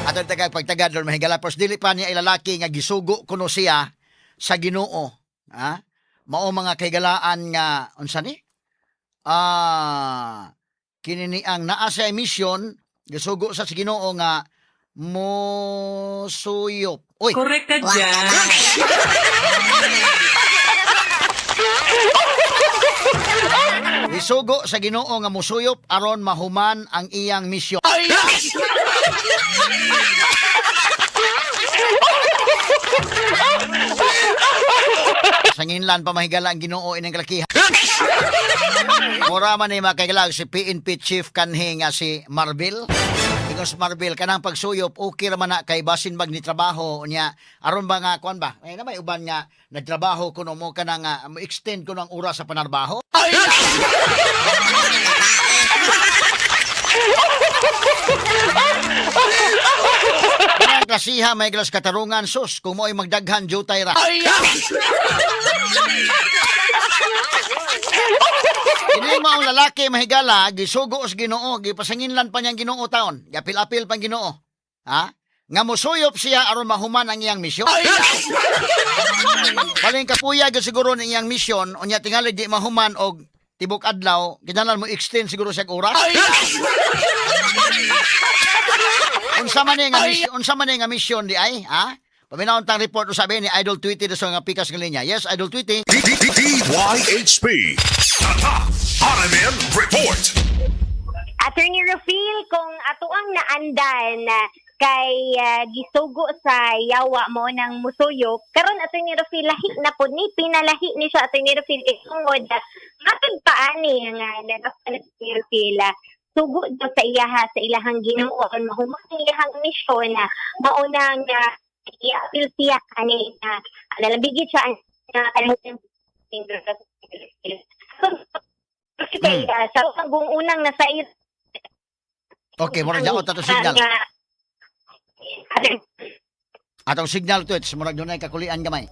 Atong tagag pagtagad ron, mahigala, pos dili pa niya ilalaki nga gisugo kuno siya sa Ginoo. Ha? Mao mga kahigalaan nga unsa ni? Kini ni ang naa sa mission, gisugo sa Ginoo nga mosuyop. Uy, Correct ka dyan. Gisugo sa Ginoo nga mosuyop aron mahuman ang iyang misyon. Sanginlan pa mahigala ang Ginoo ining kalakihan. Mura man ni makailag si PNP Chief kanhi nga si Marbil. Ingos Marbil kanang pagsuyop okay ra man na kay basin bag ni trabaho niya aron ba nga kuan ba? Eh na may uban nga nagtrabaho kuno mo kanang mo extend kuno ang oras sa panarbaho. Kanang klasiha may glas katarungan sus kung mo'y magdaghan jutay ra. Kini maong lalaki mahigala, gisugo sa Ginoo, gipasanginlan pa niyang Ginoo taon, gapil-apil pang Ginoo. Ha? Nga mosuyop siya aron mahuman ang iyang misyon. Paling kapuya gyud siguro ng iyang misyon, unya tingali di mahuman og tibok adlaw, kinahanglan mo extend siguro siya og oras. Unsa man ni nga misyon, unsa man ni nga misyon di ay, ha? Paminawon tang report usabi ni Idol Tweety sa nga pikas nga linya. Yes, Idol Tweety. DYHP. Tatak RMN Report. Attorney Rufil, kung ato ang naandan na kay gisugo sa yawa mo ng musuyop, karon Attorney Rufil, lahi na po ni, pinalahi ni siya, Attorney Rufil, kay tungod, matod pa ani nga narapan Attorney Rufil, sugo daw sa iyaha, sa ilahang Ginoo, aron mahuman ang iyahang misyon na maunang i-appeal siya ani na nalabigit siya na kanang kasi kay, sa unang unang nasa Okay, murag daot ato signal. Atong signal tweets, murag dunay kakulian gamay.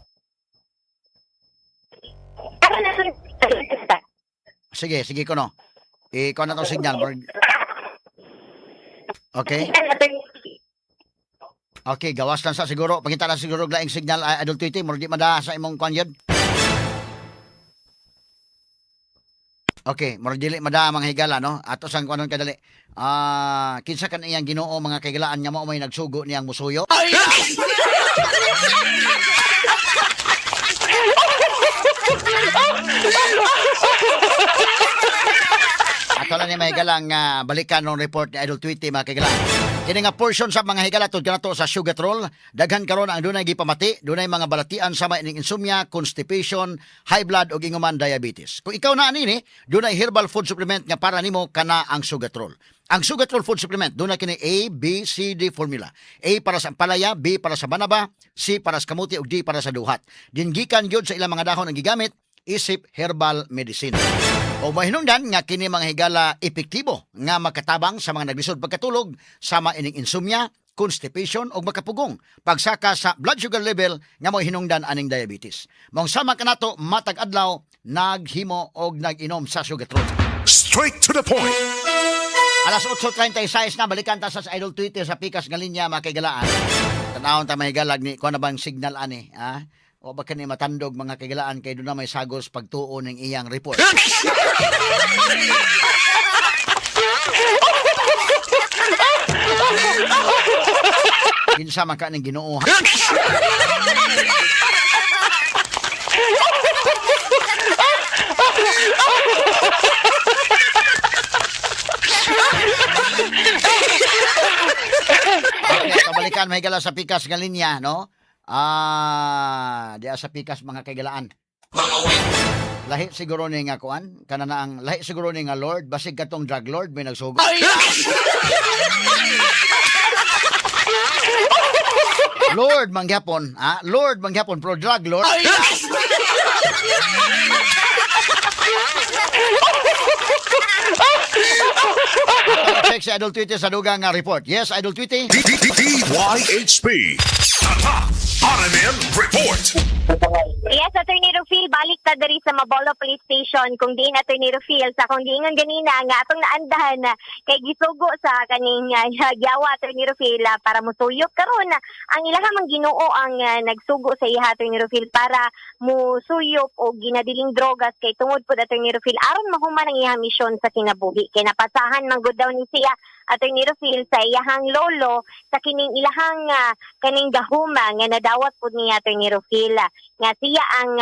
Sige, sige kono. I-kuha na tong signal. Okay. Okay, gawas lang sa siguro. Pangita lang siguro og laing signal ay Idol Tweety, murag di mada sa imong kuan yun. Okay, murag dili mada mga higala no. Ato sang kuanon kadali. Kinsa kan iyang Ginoo mga kahigalaan nga mao may nagsugo niyang musuyo? Ato lang ni mga higala nga balikan ng report ni Idol Tweety mga kaigalaan. Kini nga portion sa mga higala tud kanato sa Sugar Roll, daghan karon ang dunay gipamati, dunay mga balatian sama ining insomnia, constipation, high blood ug inguman diabetes. Kung ikaw na ani ni, dunay herbal food supplement nga para nimo kana ang Sugar Roll. Ang Sugar Roll food supplement dunay kini A, B, C, D formula. A para sa ampalaya, B para sa banaba, C para sa kamuti ug D para sa duhat. Dingikan gyud sa ilang mga dahon ang gigamit isip herbal medicine. O mahinungdan nga kini mga higala epektibo nga makatabang sa mga naglisod pagkatulog sama ining insomnia, constipation o makapugong pagsaka sa blood sugar level nga mo hinungdan aning diabetes. Maong sama kanato matag adlaw naghimo og nag-inom sa Sugatrol. Straight to the point. Alas 8:36 na, balikan ta sa Idol Twitter sa pikas nga linya mga kaigalaan. Tanawon ta mahigalag ni kuan na bang signal ani, ha? O ba kani matandog mga kaigalaan kay doon na may sagos pagtuo ng iyang report. Kinsa man ka ning Ginoo? Ha? Okay, kabalikan mahigala sa pikas nga linya, no? Diya sa pikas mga kaigalaan. Lahi siguro ni nga kuan, kana na ang lahi siguro ni nga Lord, basig katong drug lord may nagsugo. Lord mangyapon, ha? Lord mangyapon pro drug lord. Check si Idol Twitter sa dugang nga report. Yes, Idol Twitter. DYHP. Tatak RMN Report. Yes, Attorney Rufil, balik ta diri sa Mabolo Police Station kung diin, Attorney Rufil, sa akong giingon ganina nga atong naandahan na kay gisugo sa kaning yawa, Attorney Rufil, para musuyop. Karon ang ilaha mang Ginoo ang nagsugo sa iya, Attorney Rufil, para musuyop og ginadiling drogas kay tungod pud, Attorney Rufil, aron mahuman ang iyang misyon sa kinabuhi kay napasahan man gud daw ni siya, Attorney Rufil, sa iyahang lolo sa kining ilahang kaning gahuma nga nadawat pud niya, Attorney Rufil, nga siya ang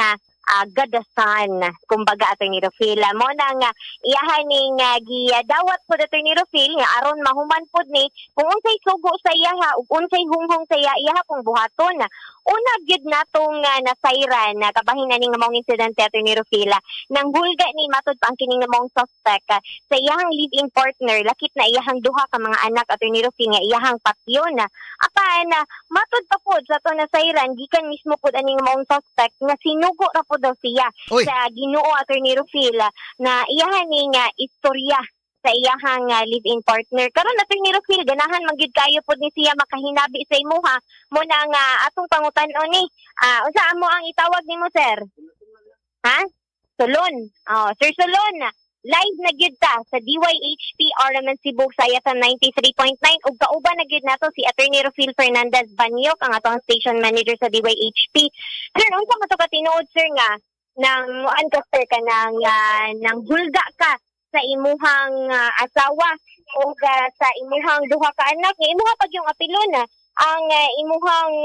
gadasan kumbaga, Attorney Rufil. Mo na nga iyahan ning gidawat pud, Attorney Rufil, nga aron mahuman pud ni kung unsay sugo sa iyaha ug unsay hunghong sa iya, iyaha pong buhaton. Una gyud natong nasayran na kabahin ani nga maong insidente, Attorney Rufil, nang hulga ni matud pa ang kining nga maong suspect sa iyahang live-in partner lakit na iyahang duha ka mga anak, Attorney Rufil, nga iyahang patyon. Apan matud pa pod sa ato nasayran, gikan mismo pod aning maong suspect nga sinugo ra pod daw siya Uy. sa Ginoo, Attorney Rufil, na iyahan ni nga istorya sa iyahang live-in partner. Karon, Attorney Rufil, ganahan man gyud kayo pod ni siya makahinabi sa imuha mo na nga atong pangutan-on ni. Unsa amo ang itawag nimo, sir? Ha? Solon. Oh, Sir Solon, live na gyud ta sa DYHP RMN Cebu sa FM 93.9 ug kauban na gyud nato si Attorney Rufil Fernandez Banyok, ang atong station manager sa DYHP. Sir, unsa man to ka tinuod, sir, nga nang muan ka, sir, ka nang nang hulga ka sa imuhang asawa o sa imuhang duha ka anak nga imuha pag yung apilon na ang imuhang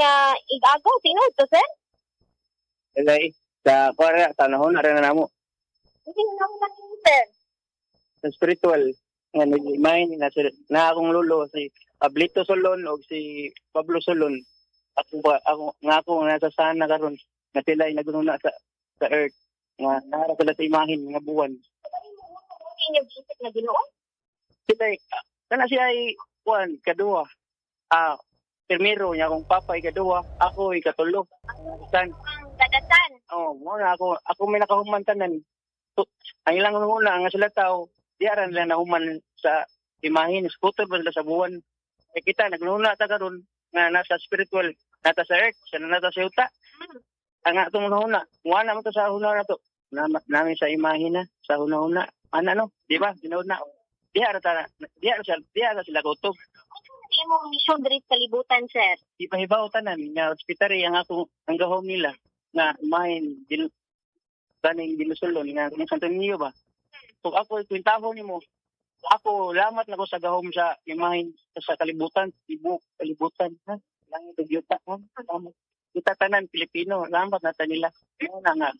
igagaw? Tinuod to, sir? Ilay, sa kuwara, tanahon, ara na namo. Hindi na ako sir. Sa spiritual, nga nag-imahin, na, na akong lolo, si Ablito Solon o si Pablo Solon. Ako ba, ako, nga ako, nasa sana karon na sila ay nagununa sa earth, nga nara sila sa imahin, nga buwan. Inyo gisip na Ginoo? Sila ay, kana siya ay, kuwan, kaduwa. Primero, niya akong papa ay kaduwa, ako ay katulo. San, Ang gadasan. Oh, mo na ako may nakahuman tanan. So, ang ilang una nga sila tao, di aran nila nahuman sa imahin, scooter ba sila sa buwan. Eh kita nagluna ta karon nga nasa spiritual, nata sa earth, sa nata sa yuta. Ang atong una, wala mo to sa huna na to. Namin sa imahin na, sa huna-huna. Ana no, di ba? Ginood na. Di ara ta, di ara sila kutob. Ano imong misyon diri sa kalibutan, sir? Ipahibaw tanan nga hospital ang ako ang gahom nila nga imahin din kaning ginusulon nga kung Santo Niño ba. Kung ako kwentahon nimo, ako lamat na ko sa gahom sa imahin sa kalibutan, tibok kalibutan, ha, langit ug yuta, ha. Lamat. Kita tanan Pilipino, lamat na ta nila. Mao na nga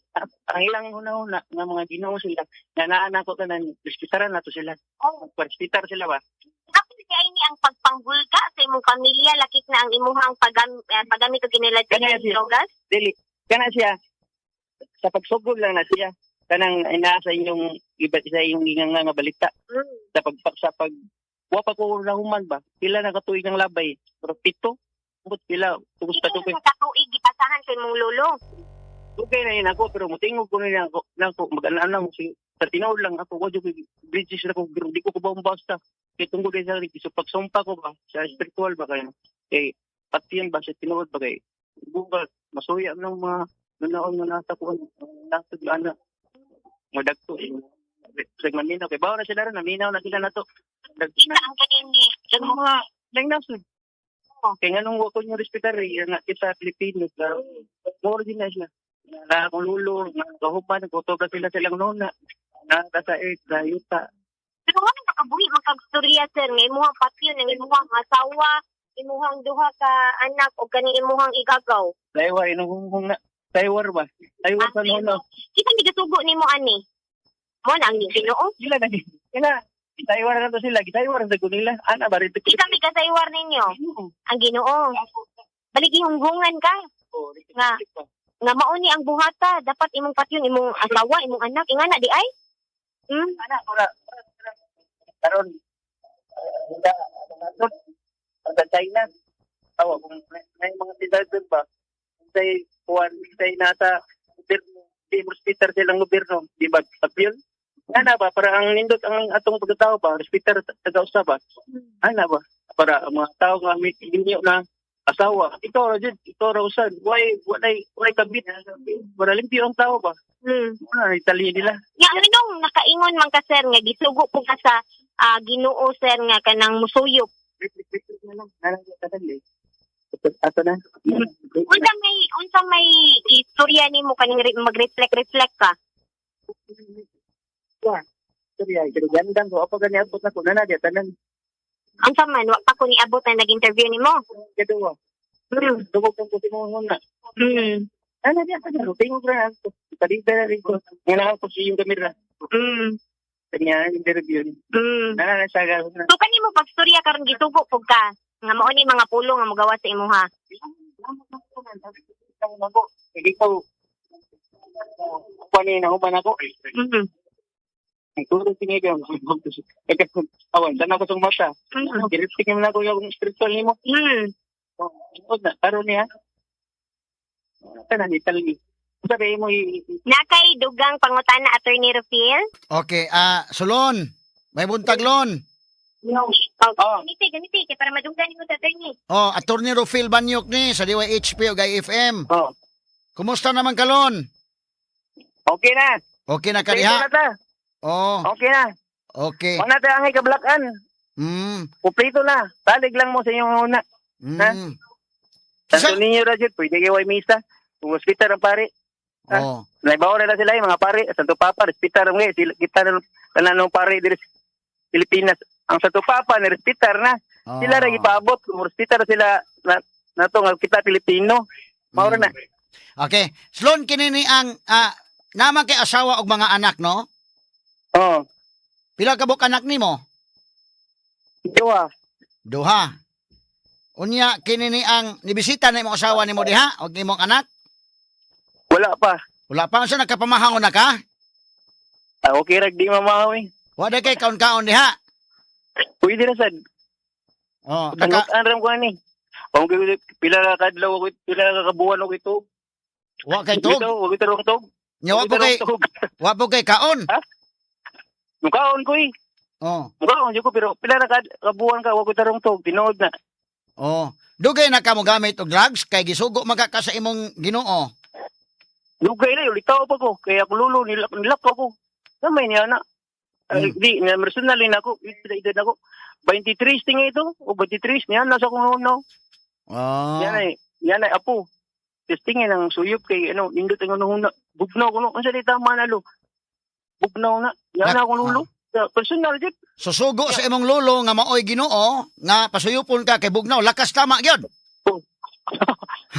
ang ilang una-una nga mga Ginoo sila nga naa nako tanan, respetaran nato sila. Oh, Respetar sila ba? ako kay ni ang pagpanghulga sa imong pamilya lakit na ang imuhang paggamit og kiniladyan Kanya siya. drogas? Dili kana siya sa pagsugod lang na siya kanang inaa sa inyong iba sa inyong ginga nga balita sa pag wa pa ko nahuman ba, pila na katuig ang labay, pero 7 but pila tugos pa Ikaw tukoy. sa katuig gipasahan sa imong lolo. Dugay na yun ako, pero mutingog ko nila ako nako mag-ana mo si sa tinuod lang ako wa jud ko bridges na ko, pero di ko kubaw basta kay tungod kay sa so pagsumpa ko ba sa spiritual ba kayo kay patiyan ba sa tinuod ba kay buka masuya ng mga nanaon nga nasa kuan nasa ana mo dagto sa maminaw kay bawo na sila ron, naminaw na sila nato. Dagto Kita na ang kaning sa mga lang nasud kay nganong wa ko nyo respetar eh, nga kita Pilipino sa more din na sila na akong lulo nga kahuman kutob na sila silang nona na sa earth sa yuta. Pero wala nakabuhi magkagstorya, sir, nga imuhang patyon ang imuhang asawa, imuhang duha ka anak o kaning imuhang igagaw. Taiwar inuhunghong na Taiwar ba Taiwar sa nona. Kita mi gasugo nimo ani. Mo na ang Ginoo. Sila na sila Taiwar na to sila, gitaiwar sa nila ana ba rito. Kita mi gasaywar ninyo ang Ginoo. Balik ihunggungan ka Nga. Nga mao ni ang buhata, dapat imong patyon imong asawa, imong anak, ingana di ay? Ana ora karon sa sa China awa kung may mga senador ba say kuan say nasa gobyerno di mo respetar silang gobyerno, di ba appeal ana ba para ang nindot ang atong pagkatao ba respetar taga usa ba ana ba para ang mga tao nga may inyo na. Asawa, ikaw ra jud, ikaw ra usad. Why walay why kabit? Wala limpyo ang tao ba? Wala na itali nila. Nga anong nakaingon man ka, sir, nga gisugo po ka sa Ginoo, sir, nga kanang musuyop? Reflect na lang. Nalang eh. Ato na. Unsa may istorya nimo kaning mag-reflect reflect ka? Sorry, ay, pero gandang ko. Ako gani abot na ko. Nana, di, tanan. Unsa man wa pa ko niabot na nag-interview nimo? Kaduwa. Dugog kang kuti mo na. Nana, di, tanan. Tingog na. Talita na rin ko. Nga na ako sa iyong kamera. Kanya, interview. Nana, na siya. Na. So kanimo pagstorya karon gisugo pud ka nga mao ni mga pulong nga mogawa sa imuha? Hindi ko. Kuha na human ako. Ang turo tinigam. Awan, dana ko sa mata. Giriptik naman ako yung spiritual nimo. Oh, na, karon niya. Tanan itali. Sabi mo Na kay dugang pangutana, Attorney Rufil? Okay, Solon. May buntag, Lon. Oh, Oh. ganiti, ganiti kay para madunggan nimo sa attorney. Oh, Attorney Rufil Banyok ni sa DYHP ug IFM. Oh. Kumusta naman ka, Lon? Okay na. Okay na ka Dito diha? na ta. Oh, Okay na. okay. Wala ta angay kablakan. Kumpleto na. Talig lang mo sa inyong una. Ha? Sa- Santo Niño ra jud, pwede kay way misa. Kung hospital ang pare. Ha? Oh. Naibaw na sila yung mga pare. Santo Papa, respitar ang sila kita na tanan ng pare diri sa Pilipinas. Ang Santo Papa nirespitar na. Oh. Sila ra gipaabot kung respitar sila na nato nga kita Pilipino. Mao ra na. Okay. Slon, kini ni ang naman kay asawa og mga anak, no? Oh. Pila ka buok anak nimo? Duha. Duha. Unya kini ni ang nibisita na imong asawa nimo diha og imong anak? Wala pa. Wala pa sa nakapamahangon na ka? Ah, okay ra di mamaw eh. Wa kay kaon-kaon diha. Pwede ra sad. Oh, naka Ang ram ko ani. Kung pila ka kadlaw ako, pila ka kabuan ako ito. Wa kay tug. Ito, wag ito rong tug. Nya wa po kay kaon. Mukaon ko eh. Oh. Mukaon jud ko pero pila ra ka kabuan ka wag ko tarong tug tinuod na. Oh. Dugay na ka mo gamit og drugs kay gisugo man ka sa imong Ginoo. Dugay na ulitaw pa ko kay ako lulo nilak nilak ako. Gamay niya na. Ay, di na personal na ako, edad ako. 23 tingi ito o 23 niya nasa akong no. Oh. Yan ay apo. Testingin ang suyop kay ano nindot ang ano bugnaw ko no. Unsa di tama na lo. Bugnaw na. Yan na akong lulo. Personal jud. Susugo sa imong lolo nga maoy Ginoo nga pasuyupon ka kay bugnaw, lakas tama gyud.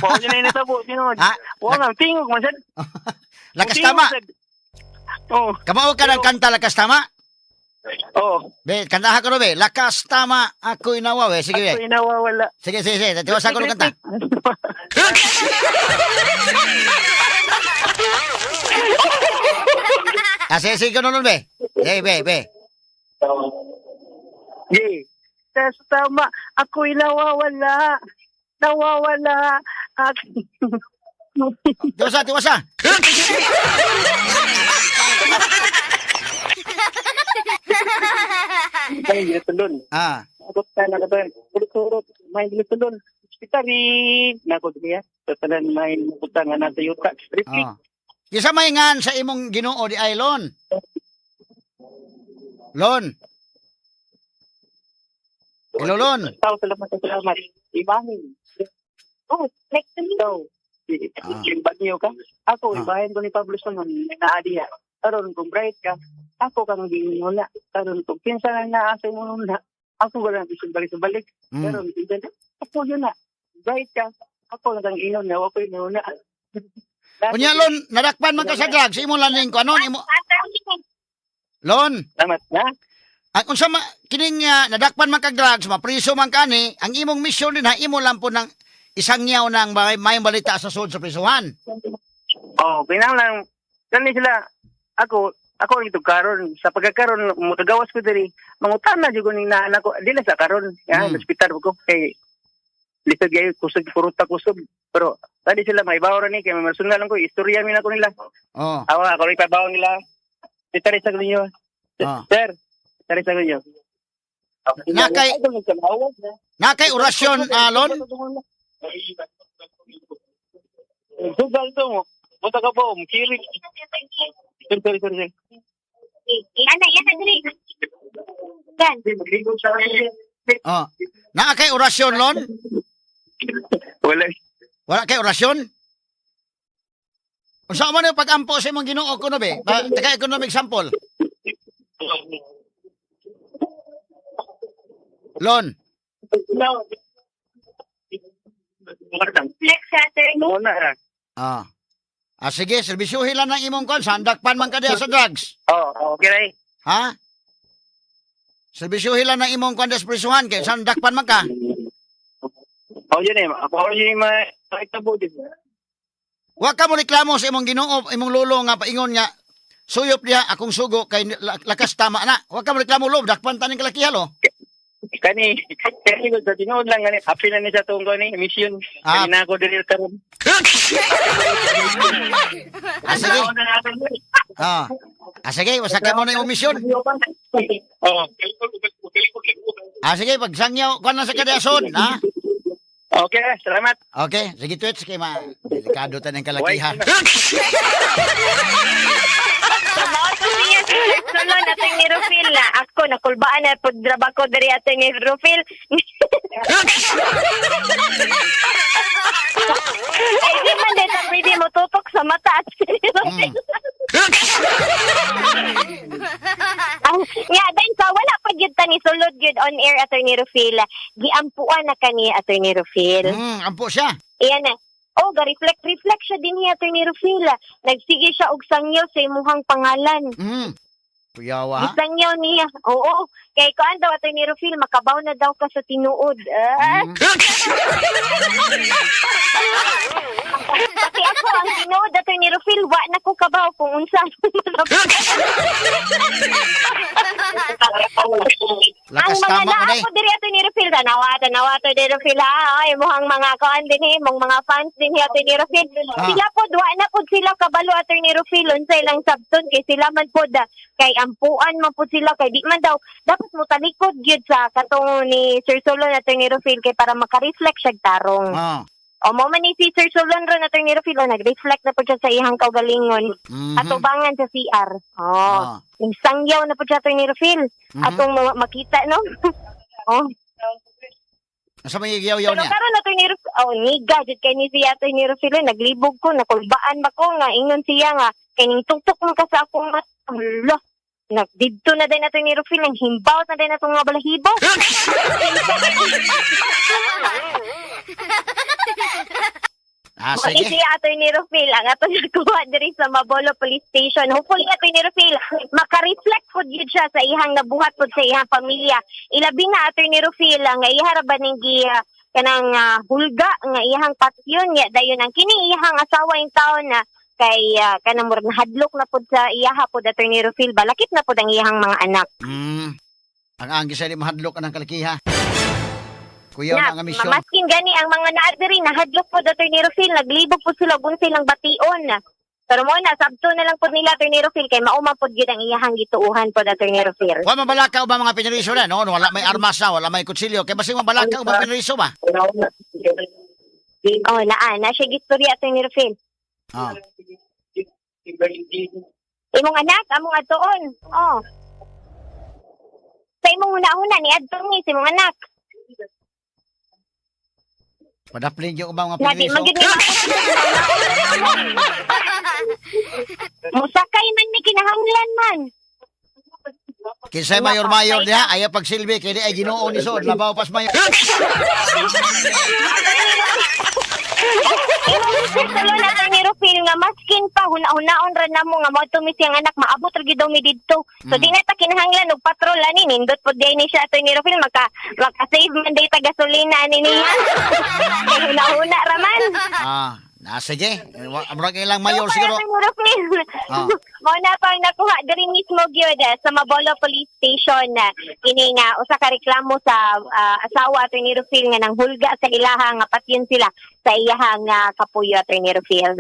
Wa na inatabo tinuod. Ha? Wa nga tingog man sad. Lakas Tingog tama. sad. Oh, Kamao ka ng kanta "Lakas Tama"? Oh. Be, kantaha ko ro, be. "Lakas tama, ako'y nawaw" eh. Sige, be. Ako'y nawawala. Sige, sige, sige. Tiwasan ko ng kanta. Ah, sige, sige ko nun, be. Sige, be, be. Yeah. Tas tama, ako'y nawawala. Nawawala. Ak Tiwasa, tiwasa. Ay, ginatulon. Ako ta na ka Urot-urot, may ginatulon. Hospitali. Nako diya. Tatanan may utang nga nasa yuta. Repeat. Oh. Kisa may ngan sa imong Ginoo di ay, Lon. Lon. Hello, Lon. Tao, salamat, salamat. Ibahin. Oh, like to me. So, yung bagyo ka. Ako, ibahin ko ni Pablo Sonon, naadiya. Karon kung bright ka, ako kang ginuna. Karon kung kinsa nang naa sa imong una, ako wala nang balik-balik. Karon kinsa na, ako yun na. Bright ka, ako lang kang inon na, ako yung una. Unya, Lon, nadakpan man ka sa drugs. Imo laning ko. Ano? Imo, Lon. Salamat na. Ang unsa ma, kining nadakpan man kag drugs, mapriso man kani, ang imong misyon din ha, imo lang po ng isang yaw ng may balita sa sud sa prisuhan. Oh, kinahanglan kani sila ako ako ang ito karon sa pagkakaron mutagawas ko diri mangutana jud ko ning naan ako dili sa karon ya hospital ko kay lisod gayo kusog puruta kusog pero tadi sila may ra ni kay may lang ko istorya mi na ko nila. Oh. Awa ako rin ipabaw nila. Itari sa ninyo. Oh. Sir, itari sa ninyo. Nakay orasyon, Lon? Sugal to mo. Buta ka po, kiri. Sorry, sorry, sorry. Ana, yan na diri. Gan. Magligo sa Oh. Naa kay orasyon, Lon? Wala. Wala kay orasyon? Unsa man yung pag-ampo sa imong Ginoo kuno be? Ba, taka economic sample. Lon, Flex attorney. Muna ra. Ah. Ah, sige, serbisyuhin lang ng imong kwan. Sandakpan man ka diha sa drugs. Oh, okay ra. Ha? Serbisyuhin lang ng imong kwan sa prisuhan. Kaya sandakpan man ka. Oh, yun eh. Ako yun yung makita din. Wa ka mo reklamo sa imong Ginoo, imong lolo nga paingon nga suyop niya akong sugo kay lakas tama na. Wa ka mo reklamo loob, dakpan taning kalakihan lo. Kani, kani ko sa tinuod lang gani. Happy na ni sa tuong ko ni mission. Ah. Kani na ako diri karon. Ah, sige. Ah. Ah, sige, basta kay mo na imong misyon. Oh. Ah, sige, pagsangyaw, kwan na sa kadason, ha? Okay, salamat. Okay, sige, tweets kay ma. Delikado taning kalakihan. Mao to siya si Sir Solon, Attorney Rufil na ako nakulbaan na pagdraba ko diri, Attorney Rufil. Ay di man dito pwede mo tutok sa mata, Attorney Rufil. Ang nga then sa wala pa gyud ta ni sulod gyud on air, Attorney Rufil. Giampuan na kani, Attorney Rufil. Ampo siya. Iyan na. Oh, ga-reflect reflect siya din niya, Attorney Rufil. Nagsige siya og sangyaw sa imuhang pangalan. Kuyawa, ha? Gisangyaw niya. Oo. Kay kuan daw, Attorney Rufil, makabaw na daw ka sa tinuod. Ah. Pati ako ang tinuod, Attorney Rufil, wa na ko kabaw kung unsa. Lakas Ang mga tama ka na eh. naa ko diri, Attorney Rufil, tanawa, tanawa, Attorney Rufil, ha. Ay, muhang mga kuan din eh, mong mga fans din hi, Attorney Rufil. Ah. Sila pod, wa na pod sila kabalo, Attorney Rufil, unsa ilang sabton kay sila man pod ah, kay ampuan man pod sila kay di man daw dapat mo talikod gyud sa katong ni Sir Solon, Attorney Rufil, kay para maka-reflect siya tarong. Ah. O mo man ni si Sir Solon ron, Attorney Rufil, oh, nag-reflect na pod siya sa iyang kaugalingon atubangan sa CR. Oh. Sangyaw na pod siya, Attorney Rufil. Atong makita, no? Oh. Asa may giyaw-yaw Pero niya? karon, Attorney Rufil, oh, niga jud kay ni siya, Attorney Rufil, eh, naglibog ko, nakulbaan ba ko nga ingon siya nga kining tuktok man ka sa akong mata. Hala. Nagdidto na din, Attorney Rufil, ang himbaw na din atong mga balahibo. Ah, Mao ni sige. siya, Attorney Rufil, ang atong nakuha diri sa Mabolo Police Station. Hopefully, Attorney Rufil, maka-reflect pod yun siya sa ihang nabuhat pod sa ihang pamilya. Ilabi na, Attorney Rufil, ang iha ra ba ning gi, kanang hulga nga iyahang patyon niya dayon ang kini iyahang asawa in taon na kay kanang murag nahadlok na pod sa iyaha pod, Attorney Rufil, balakit na pod ang iyahang mga anak. Ang anggi sa di mahadlok anang kalakiha. Kuyaw na ang misyon. Maskin gani ang mga naa diri nahadlok pod, Attorney Rufil, naglibog pod sila ug unsay lang bation. Pero mo na sabto na lang pod nila, Attorney Rufil, kay mauma pod gyud ang iyahang gituohan pod, Attorney Rufil. Wa mabalaka ba mga piniriso na, no? Wala may armas na, wala may kutsilyo. Kay basing mabalaka ba piniriso ba? Oh, naa na siya gistorya, Attorney Rufil. Ah. Imong anak among adtuon. Oh. Sa imong una-una ni adto ni sa imong anak. Padaplin yung ubang mga Na di piniriso. man gyud ni Musakay man ni kinahanglan man. Kinsay mayor-mayor diha, ayaw pagsilbi kay di ay Ginoo ni Sood, labaw pas mayor. Imong tulo na, Attorney Rufil, nga maskin pa huna-hunaon ra namo nga moadto mi siyang anak, maabot ra gyud daw mi didto. So di na ta kinahanglan og patrol ani, nindot pod diay ni siya, Attorney Rufil, maka save man day ta gasolina ani niya. Kay huna-huna ra man. Ah, na sige. Murag ilang mayor siguro. Attorney Rufil. Ah. Mao na pang nakuha diri mismo gyud sa Mabolo Police Station na kini nga usa ka reklamo sa asawa, Attorney Rufil, nga nanghulga sa ilaha nga patyon sila sa iyahang kapuyo, Attorney Rufil.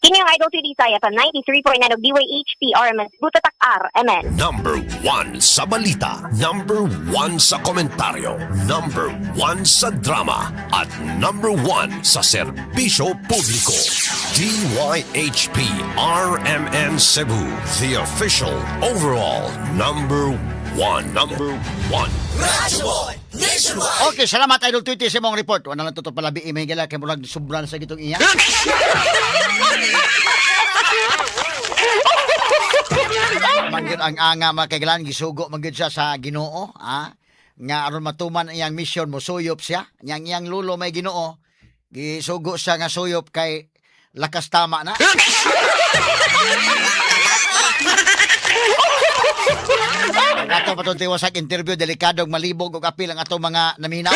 Kini ang Idol 3D sa FM 93.9 og DYHP RMN Butatak RMN. Number 1 sa balita. Number 1 sa komentaryo. Number 1 sa drama. At number 1 sa serbisyo publiko. DYHP RMN Cebu. The official overall number 1. Number 1. Okay, salamat, Idol Tweety, sa imong report. Wala lang totoo palabi, mga higala, kay murag sobra na sa gitong iya. Man gyud ang anga, mga kailan, gisugo man gyud siya sa Ginoo, ha? Nga aron matuman ang iyang mission, mosuyop siya. Yang iyang lulo may Ginoo, gisugo siya nga suyop kay lakas tama na. Ato pa tiwasak interview, delikadong malibog og apil ang atong mga naminaw.